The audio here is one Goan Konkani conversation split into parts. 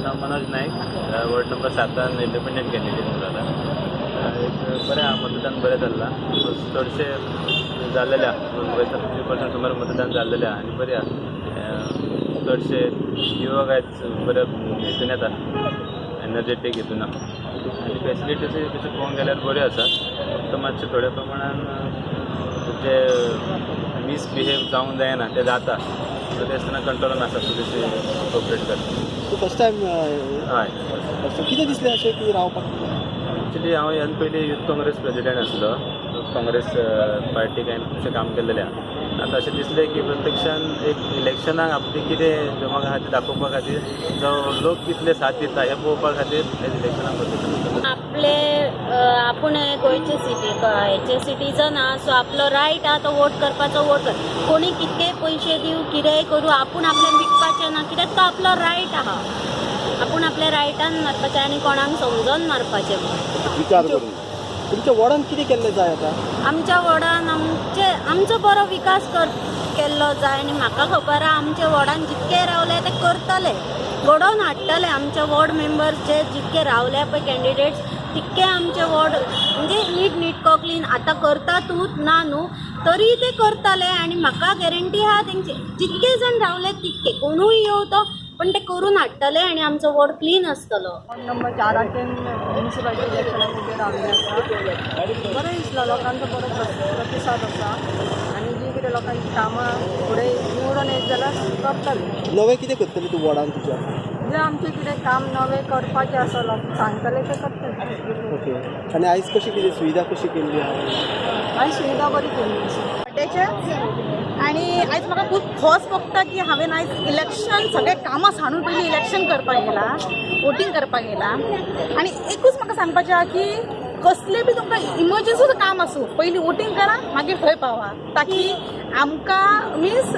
नांव मनोज नायक, वॉर्ड नंबर सातान इंडिपेंडंट कॅन्डिडेट उरला. एक बरें आहा, मतदान बरें चल्लां. चडशें जाल्लेलें आहा, 50% सुमार मतदान जाल्लेलें आहा आनी बरें आहा. चडशे युवक आयज बरे हितून येता, एनर्जेटीक हितून आहा आनी फेसिलिटीजूय तशें पळोवंक गेल्यार बऱ्यो आसा. फक्त मातशें थोड्या प्रमाणान जे मिसबिहेव जावंक जायना तें जाता. सो तें आसतना कंट्रोलान आसा, पुलीस कोऑपरेट करता. तूं फर्स्ट टायम? हय. कितें दिसलें अशें की रावपाक? एक्चुली हांव ह्यान पयलीं युथ काँग्रेस प्रेजिडेंट आसलो. काँग्रेस पार्टीक हांवें खुबशें काम केल्लेलें आहा. आतां अशें दिसलें की प्रत्यक्षान एक इलेक्शनाक आपली कितें जमक आहा तें दाखोवपा खातीर, जावं लोक कितले साथ दिता हें पळोवपा खातीर आयज इलेक्शनाक वचूं. आपले आपूण हे गोंयचे सिटी हेचे सिटीजन आहा, सो आपलो रायट आहा तो वोट करपाचो. वोट कर, कोणी कितकेय पयशे दिवं, कितेंय करूं, आपूण आपलें विकपाचें ना, कित्याक तो आपलो रायट आहा. आपूण आपल्या रायटान मारपाचें आनी कोणाक समजोन मारपाचें. विचार करून. तुमच्या वॉर्डान कितें केल्लें जाय आतां? आमच्या वॉर्डान आमचे आमचो बरो विकास कर केल्लो जाय आनी म्हाका खबर आहा, आमच्या वॉर्डान जितके रावले ते करतले, घडोवन हाडटले. आमचे वॉर्ड मेंबर्स जे जितके रावले पळय कॅन्डिडेट्स, तितके आमचे वॉर्ड म्हणजे नीट निटको क्लीन आतां करतातूच ना न्हू, तरी ते करतले. आनी म्हाका गॅरंटी आहा, तेंचे जितके जाण रावले तितके कोणूय येवं तो, पण ते करून हाडटले आनी आमचो वॉर्ड क्लीन आसतलो. वॉर्ड नंबर चाराचेर म्युनिसिपालिटी इलेक्शनाक उबें राविल्लें आसा. बरें दिसलां, लोकांचो बरो प्रतिसाद आसा आनी जी कितें लोकांची कामां फुडें निवडून येत जाल्यार करतले. नवें कितें करतलें तूं वॉर्डान तुज्या? जे आमचें कितें काम नवें करपाचें आसा, लोक सांगतले तें करतले. ओके, आनी आयज कशी कितें सुविधा कशी केल्ली आहा? आनी सुविधा बरी केल्ली आसा. तेचे आनी आयज म्हाका खूब खोस भोगता की हांवें आयज इलेक्शन सगळें कामां सांडून पयलीं इलेक्शन करपाक गेला, वोटींग करपाक गेला. आनी एकूच म्हाका सांगपाचें आहा की कसलें बी तुमकां इमर्जन्सी सुद्दां काम आसूं, पयलीं वोटींग करा, मागीर थंय पावा, ताकी आमकां मिन्स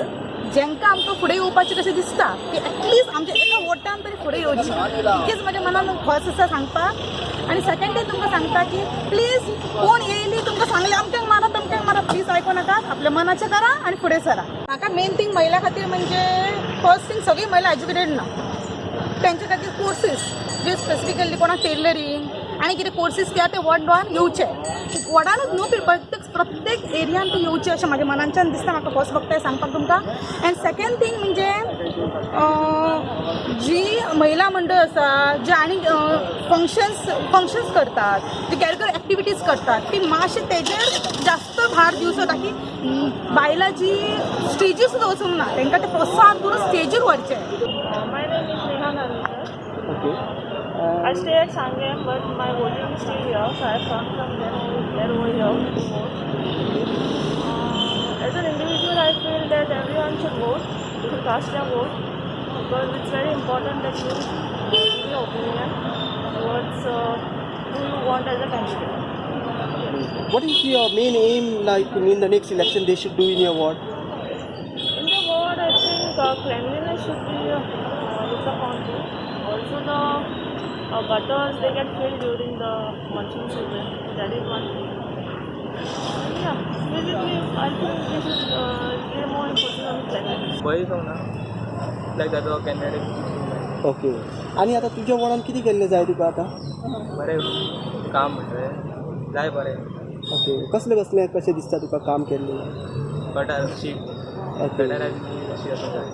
जेंकां आमकां फुडें येवपाचें कशें दिसता की एटलिस्ट आमच्या एका वोटान तरी फुडें येवची, इतकेच म्हाज्या मनान खोस आसा सांगपाक. आनी सेकंड थिंग तुमकां सांगता की प्लीज, कोण येयली तुमकां सांगलें अमक्यांक मारा, तमक्यांक मारा, प्लीज आयको नाकात. आपल्या मनाचें करा आनी फुडें सरा. म्हाका मेन थिंग महिला खातीर म्हणजे फर्स्ट थिंग, सगळी महिला एज्युकेटेड ना. तेंच्या खातीर कोर्सीस जे स्पेसिफिकली कोणाक टेलरींग आनी कितें कोर्सीस कित्याक ते वॉर्डान येवचे, वॉर्डानूच न्हू, प्रत्येक प्रत्येक एरियान ते येवचे अशें म्हाज्या मनांच्यान दिसता. म्हाका खोस भोगता सांगपाक तुमकां. अँड सेकंड थिंग म्हणजे जी महिला मंडळ आसा, जे आनी फंक्शन्स करतात, जे कॅरिक्युलर एक्टिविटीज करतात, ती मातशें तेजेर जास्त भार दिवचो, ताकी बायलां जी स्टेजीर सुद्दां वचूंक ना, तांकां ते प्रोत्साहन करून स्टेजीर व्हरचें. My name is Neha Narvekar. I stay at Sangem, but my voting is still here, so I have come from there over, there over here to vote. As an individual, I feel that everyone should vote, should cast their vote, because it's very important that you give your opinion towards who you want as a candidate. What is your main aim, like in the next election they should do in your ward? In the ward, I think cleanliness should be looked upon too. Also, the gutters, they get filled during the monsoon season. That is one thing. Yeah, basically, I think we should lay more emphasis on cleanliness. पळय ना, लायक जातो कॅन्डिडेट. ओके, आनी आतां तुज्या वॉर्डान कितें केल्लें जाय तुका आतां? बरें काम म्हणटा जाय बरें. ओके, कसलें कसलें कशें दिसता तुका काम केल्लें? गटर शीत गटराची अशी आसा जाय.